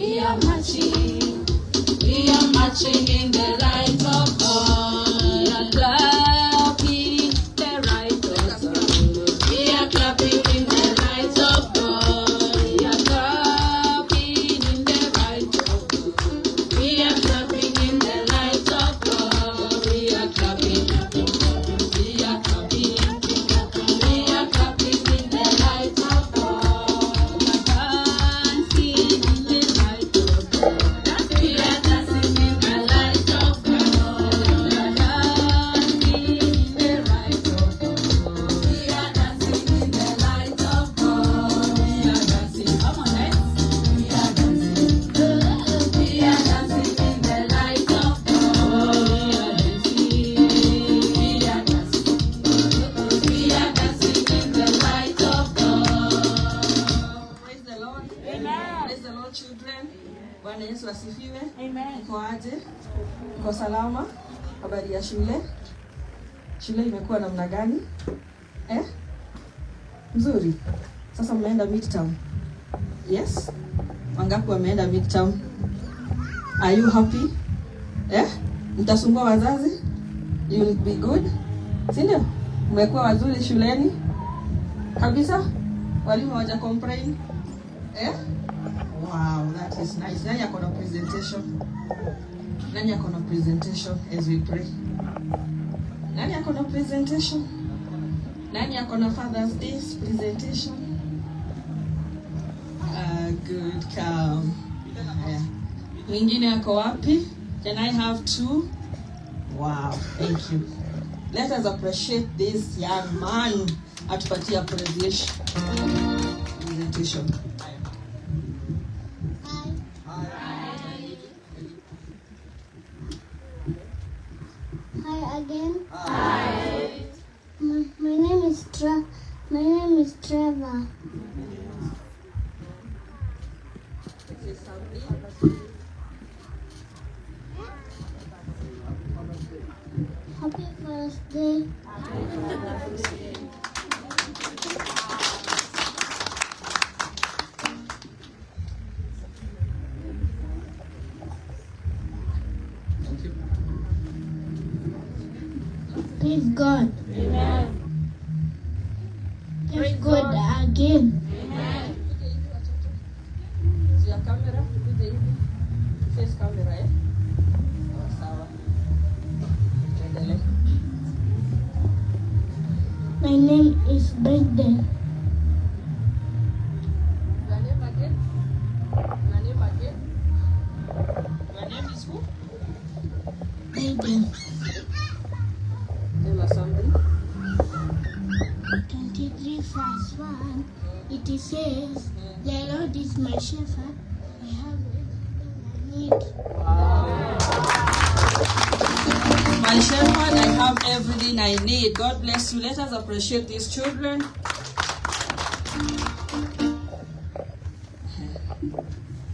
We are marching. We are marching in the light of God. We are clapping the right of God. We are clapping in the light of God. We are clapping in the light of God. We are clapping in the light of God. We are clapping, clapping, clapping. We are clapping, clapping. We are clapping in the light of God. We are dancing in the light of God. We are dancing in the light of God. We are dancing in the light of God. We are dancing in the light of God. We are dancing. Come on, let's. We are dancing. We are dancing in the light of God. We are dancing. We are dancing. We are dancing in the light of God. Praise the Lord. Amen. Praise the Lord, children. Bwana Yesu asifiwe. Amen. Mko aje? Mko salama? Habari ya shule? Shule imekuwa namna gani? Eh? Mzuri. Sasa mmeenda midterm? Yes? Wangapi wameenda midterm? Are you happy? Eh? Mtasumbua wazazi? You will be good? Si ndio? Mmekuwa wazuri shuleni? Kabisa? Walimu hawaja complain? Eh? Wow, that is nice. Nani ako na presentation? Nani ako na presentation as we pray? Nani ako na presentation? Nani ako na Father's Day presentation? Good, come. Haya. Mwingine ako wapi? Can I have two? Wow, thank you. Let us appreciate this young man atupatie appreciation. Presentation. Haya. Hi. Hi again. Hi. My name is Trevor. Say something. Happy Father's Day. Thank you. Praise God. Amen. Praise God again. Juu ya kamera, tukuje hivi. Face camera, eh? Sawa sawa. Tuendelee. My name is Brenden. Your name again? Your name again? Your name is who? Brenden. Tell us something. 23 verse 1. It says, "The Lord is my shepherd. I have everything I need." My shepherd, I have everything I need. God bless you. Let us appreciate these children.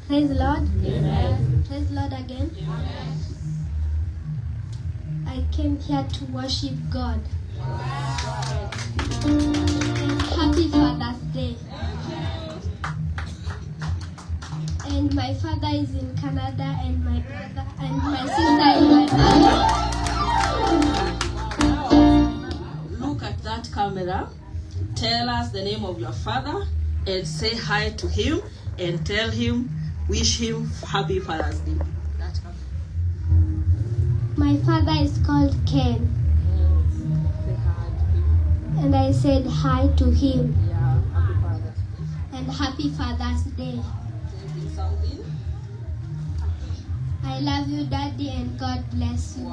Praise the Lord. Amen. Praise the Lord again. I came here to worship God. Happy Father's Day. And my father is in Canada and my brother and my sister in my Look at that camera. Tell us the name of your father and say hi to him and tell him, wish him happy Father's Day. That camera. My father is called Ken. Say hi to him. And I said hi to him. Yeah, happy Father's Day. And happy Father's Day. Tell him something. I love you, Daddy, and God bless you.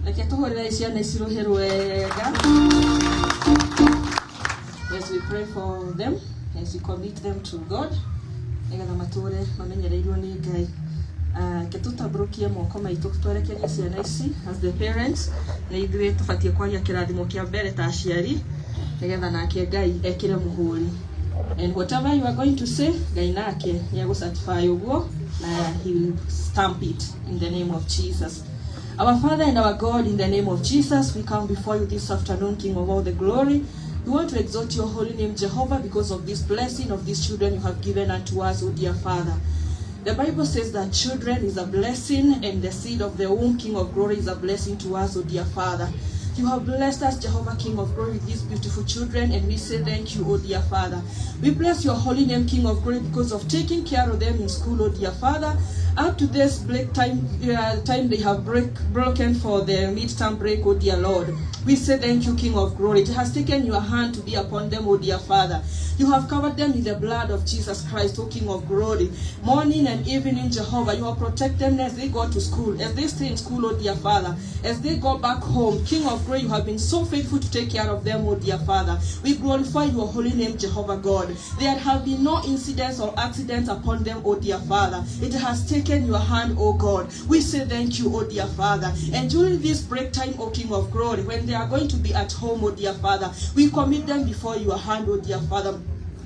Reke tũhũrĩre ciana ici rũhĩ rwega as we pray for them, as we commit them to God, nĩgetha matũre mamenyereirwo nĩ Ngai. Ah, reke tũtambũrũkie moko maitũ twerekerie ciana ici. As the parents, nĩ ithuĩ tũbatiĩ kwaria kĩrathimo kĩa mbere ta aciari, nĩgetha nake Ngai ekĩre mũhũri. And whatever you are going to say, Ngai nake nĩ egũ certify ũguo na he will stamp it in the name of Jesus. Our Father and our God, in the name of Jesus, we come before you this afternoon, King of all the glory. We want to exalt your holy name, Jehovah, because of this blessing of these children you have given unto us, O dear Father. The Bible says that children is a blessing, and the seed of the womb, King of Glory, is a blessing to us, O dear Father. You have blessed us, Jehovah, King of Glory, with these beautiful children, and we say thank you, O dear Father. We bless your holy name, King of Glory, because of taking care of them in school, O dear Father. Up to this break time, time they have broken for the midterm break, O dear Lord. We say thank you, King of Glory. It has taken your hand to be upon them, O dear Father. You have covered them in the blood of Jesus Christ, O King of Glory. Morning and evening, Jehovah, you have protected them as they go to school, as they stay in school, O dear Father, as they go back home. King of Glory, you have been so faithful to take care of them, O dear Father. We glorify your holy name, Jehovah God. There have been no incidents or accidents upon them, O dear Father. It has taken your hand, O God. We say thank you, O dear Father. And during this break time, O King of Glory, when they are going to be at home, O dear Father, we commit them before your hand, O dear Father.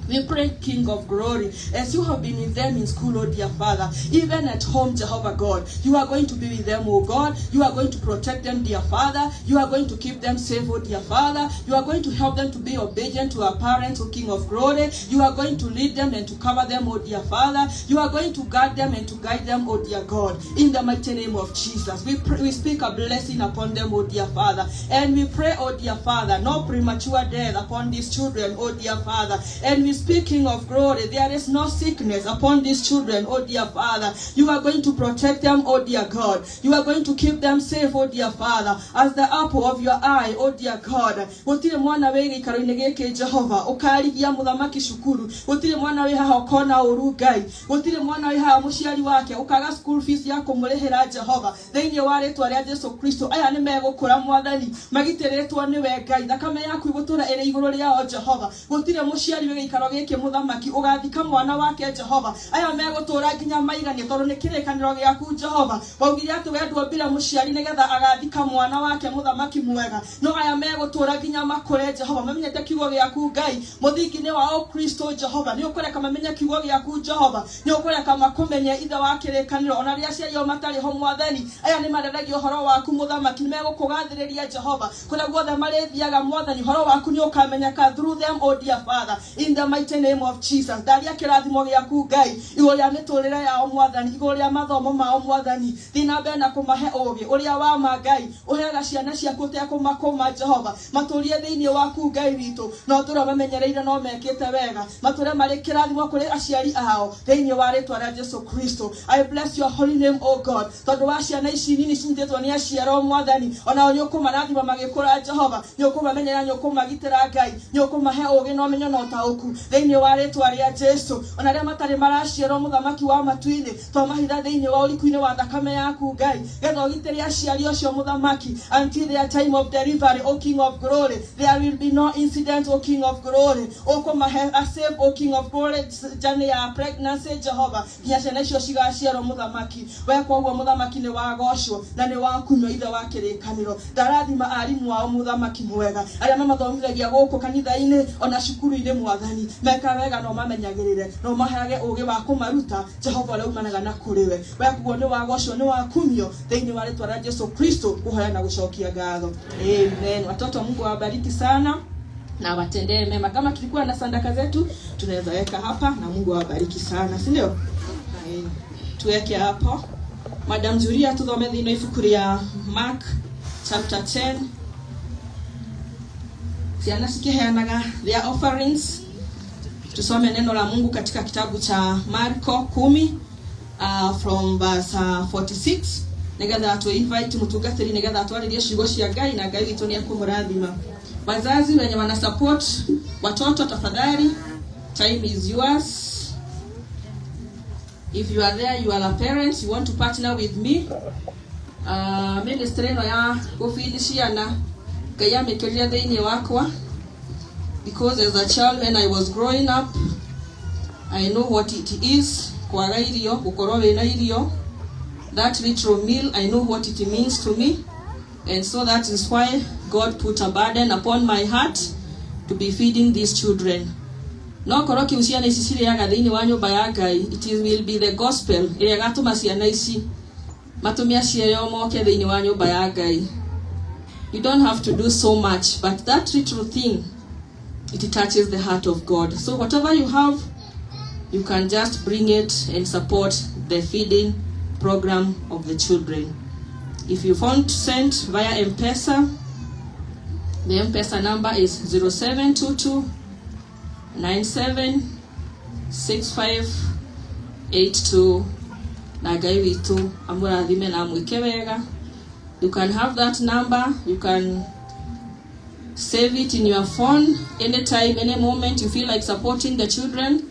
We pray, King of Glory, as you have been with them in school, oh dear Father, even at home, Jehovah God, you are going to be with them, oh God. You are going to protect them, dear Father. You are going to keep them safe, oh dear Father. You are going to help them to be obedient to our parents, oh King of Glory. You are going to lead them and to cover them, oh dear Father. You are going to guard them and to guide them, oh dear God. In the mighty name of Jesus, we pray, we speak a blessing upon them, oh dear Father. And we pray, oh dear Father, no premature death upon these children, oh dear Father. And we speaking of glory, there is no sickness upon these children, oh dear Father. You are going to protect them, oh dear God. You are going to keep them safe, oh dear Father, as the apple of your eye, oh dear God. Gũtirĩ mwana wĩ gĩikaro-inĩ gĩkĩ, Jehova, ũkarigia mũthamaki cukuru. Gũtirĩ mwana wĩ haha ũkona ũru, Ngai. Gũtirĩ mwana wĩ haha mũciari wake ũkaga school fees ya kũmũrĩhĩra, Jehova. Thĩinĩ wa rĩtwa rĩa Jesu Kristo, aya nĩ megũkũra, Mwathani, magitĩrĩtwo nĩwe, Ngai. Thakame yaku ĩgũtũra ĩrĩ igũrũ rĩao, Jehova. Gũtirĩ mũciari wĩ gĩikaro gĩkĩ, mũthamaki, ũgathika mwana wake, Jehova. Aya megũtũra nginya maiganie, tondũ nĩ kĩrĩkanĩro gĩaku, Jehova. Waugire atĩ we ndwombire mũciari nĩgetha agathika mwana wake, mũthamaki mwega. No aya megũtũra nginya makũre, Jehova, mamenyete kiugo gĩaku, Ngai. Mũthingi-inĩ wao Kristo, Jehova. Nĩ ũkũreka mamenye kiugo gĩaku, Jehova. Nĩ ũkũreka makũmenye, Ithe wa kĩrĩkanĩro, ona rĩrĩa aciari ao matarĩ ho, Mwathani. Aya nĩ mareragia ũhoro waku, mũthamaki. Nĩ megũkũgathĩrĩria, Jehova, kũrĩa guothe marĩthiaga. Mwathani, ũhoro waku nĩ ũkamenyeka through them, oh dear Father. In the mighty name of Jesus, ndaria kĩrathimo gĩaku, Ngai, igũrũ rĩa mĩtũrĩre yao, Mwathani, igũrũ rĩa mathomo mao. Mwathani, thiĩ na mbere na kũmahe ũgĩ ũrĩa wa ma, Ngai. Ũheaga ciana ciaku ũtekũmakũma, Jehova. Matũrie thĩinĩ waku, Ngai witũ, na ũtũre mamenyereire no mekĩte wega, matũre marĩ kĩrathimo kũrĩ aciari ao, thĩinĩ wa rĩtwa rĩa Jesu Kristo. I bless your holy name, oh God, tondũ wa ciana ici nini cinyitĩtwo nĩ aciaro. Mwathani, onao nĩ ũkũmarathima magĩkũra, Jehova. Nĩ ũkũmamenyera, nĩ ũkũmagitĩra, Ngai. Nĩ ũkũmahe ũgĩ na ũmenyo na ũtaũku, thĩinĩ wa rĩtwa rĩa Jesu. Ona arĩa matarĩ maraciarwo, mũthamaki wa matu-inĩ, twamahitha thĩinĩ wa ũriku-inĩ wa thakame yaku, Ngai, getha ũgitĩre aciari ũcio, mũthamaki, until their time of delivery. O King of Glory, there will be no incident. O King of Glory, ũkũmahe a safe, O King of Glory, journey ya pregnancy, Jehova, nginya ciana icio cigaciarwo, mũthamaki. We koguo, mũthamaki, nĩ wagocwo na nĩ wakunywo, Ithe wa kĩrĩkanĩro. Ndarathima arimũ ao, mũthamaki mwega, arĩa mamathomithagia gũkũ kanitha-inĩ ona cukuru-inĩ. Mwathani, meka wega no mamenyagĩrĩre no maheage ũgĩ wa kũmaruta, Jehova, ũrĩa umanaga na kũrĩ we. We koguo nĩ wagocwo, nĩ wakumio, thĩinĩ wa rĩtwa rĩa Jesu Kristo kũhoya na gũcokia ngatho, amen. Watoto, Mungu awabariki sana na awatendee mema. Kama tulikuwa na sadaka zetu, tunaweza weka hapa, na Mungu awabariki sana, si ndio? Tuweke hapo. Madam Julia, tuthome thĩinĩ wa ibuku rĩa Mark chapter 10, ciana cikiheanaga their offerings. Tusome neno la Mungu katika kitabu cha Marko 10, from verse 46, nigetha tu invite mũtungatĩri nigetha atwarĩrie ciugo cia Ngai, na Ngai witũ nĩ ekũmũrathima. Wazazi wenye wana support watoto, tafadhali, time is yours. If you are there, you are a parent, you want to partner with me, ministry ĩno ya gũbindi ciana, Ngai amĩkĩrire thĩinĩ wakwa because as a child, when I was growing up, I know what it is kwaga irio, gũkorwo wĩna irio, that little meal. I know what it means to me, and so that is why God put a burden upon my heart to be feeding these children. No korwo kiu ciana ici cirĩaga thĩinĩ wa nyũmba ya Ngai, it will be the gospel ĩrĩa ĩgatũma ciana ici matũme aciari ao moke thĩinĩ wa nyũmba ya Ngai. You don't have to do so much, but that little thing. It touches the heart of God. So whatever you have, you can just bring it and support the feeding program of the children. If you want to send via M-Pesa, the M-Pesa number is 0722 97 6582. Na Ngai witũ amũrathime na amwĩke wega. You can have that number. You can save it in your phone. Anytime, any moment you feel like supporting the children,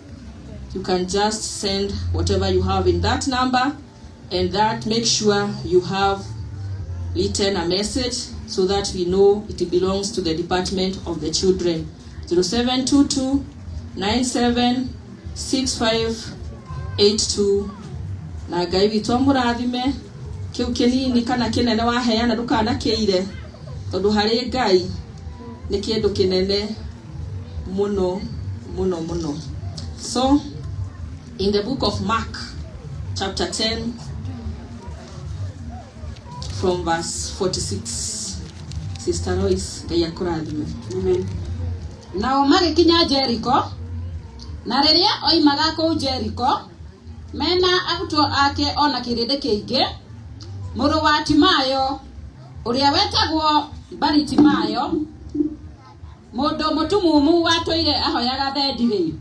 you can just send whatever you have in that number, and that make sure you have written a message so that we know it belongs to the Department of the Children. 0722 97 6582. Na Ngai witũ amũrathime. Kĩu kĩnini kana kĩnene waheana, ndũkanakĩire, tondũ harĩ Ngai nĩ kĩndũ kĩnene mũno mũno mũno. So in the book of Mark, chapter 10, from verse 46, Sister Lois, Ngai akũrathime. Amen. Nao magĩkinya Jeriko, na rĩrĩa oimaga kũu Jeriko mena arutwo ake ona kĩrĩndĩ kĩingĩ, mũrũ wa Timayo ũrĩa wetagwo Baritimayo, mũndũ mũtumumu watũire ahoyaga thendi-rĩ,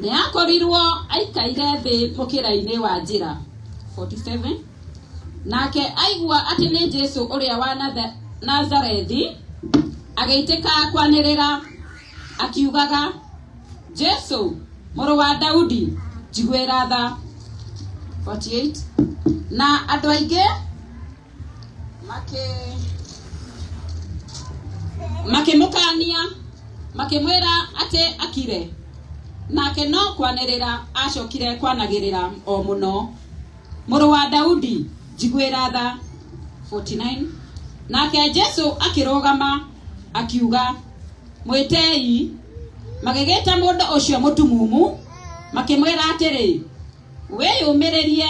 nĩ akorirwo aikaire thĩ mũkĩra-inĩ wa njĩra. 47. Nake aigua atĩ nĩ Jesu ũrĩa wa Nazarethi, agĩitĩka kwanĩrĩra akiugaga, "Jesu, mũrũ wa Daudi, njiguĩra tha." 48. Na andũ aingĩ makĩmũkania makĩmwĩra atĩ akire, nake no kwanĩrĩra acokire kwanagĩrĩra o mũno, "Mũrũ wa Daudi, njiguĩra tha." 49. Nake Jesu akĩrũgama akiuga, "Mwĩtei." Magĩgĩta mũndũ ũcio mũtumumu makĩmwĩra atĩrĩ, "Wĩyũmĩrĩrie,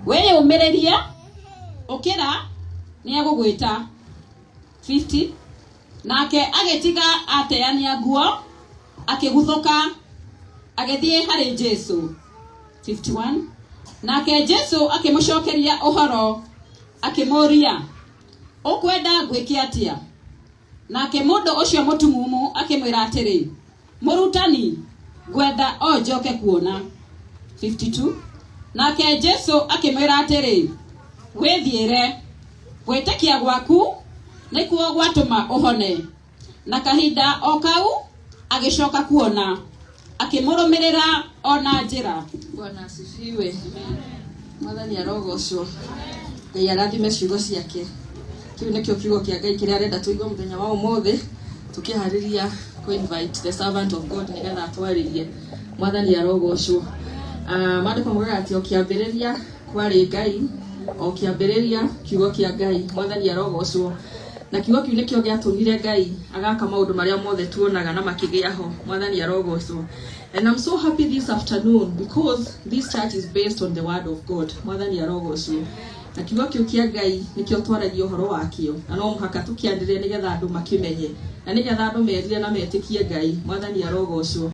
wĩyũmĩrĩrie, ũkĩra, nĩ egũgwĩta." 50. Nake agĩtiga ateania nguo, akĩguthũka agĩthiĩ harĩ Jesu. 51. Nake Jesu akĩmũcokeria ũhoro akĩmũũria, "Ũkwenda ngwĩke atĩa?" Nake mũndũ ũcio mũtumumu akĩmwĩra atĩrĩ, "Mũrutani, ngwenda o njoke kuona." 52. Nake Jesu akĩmwĩra atĩrĩ, "Wĩthiĩre, gwĩtĩkia gwaku nĩkuo gwatũma ũhone." Na kahinda o kau agĩcoka kuona, akĩmũrũmĩrĩra ona njĩra. Bwana asifiwe. Mwathani arogocwo. Ngai arathime ciugo ciake. Kĩu nĩkĩo kiugo kĩa Ngai kĩrĩa arenda tũigue mũthenya wa ũmũthĩ, tũkĩharĩria kũ invite the servant of God nĩgetha atwarĩrie. Mwathani arogocwo. Maandĩko maugaga atĩ o kĩambĩrĩria kwarĩ Ngai, o kĩambĩrĩria kiugo kĩa Ngai. Mwathani arogocwo. Na kiugo kĩu nĩkĩo gĩatũmire Ngai agaka maũndũ marĩa mothe tuonaga na makĩgĩa ho. Mwathani arogocwo. And I'm so happy this afternoon because this church is based on the word of God. Mwathani arogocwo. Na kiugo kĩu kĩa Ngai nĩkĩo twaragia ũhoro wakĩo, na no mũhaka tũkĩanĩrĩre nĩgetha andũ makĩmenye, na nĩgetha andũ merire na metĩkie Ngai. Mwathani arogocwo.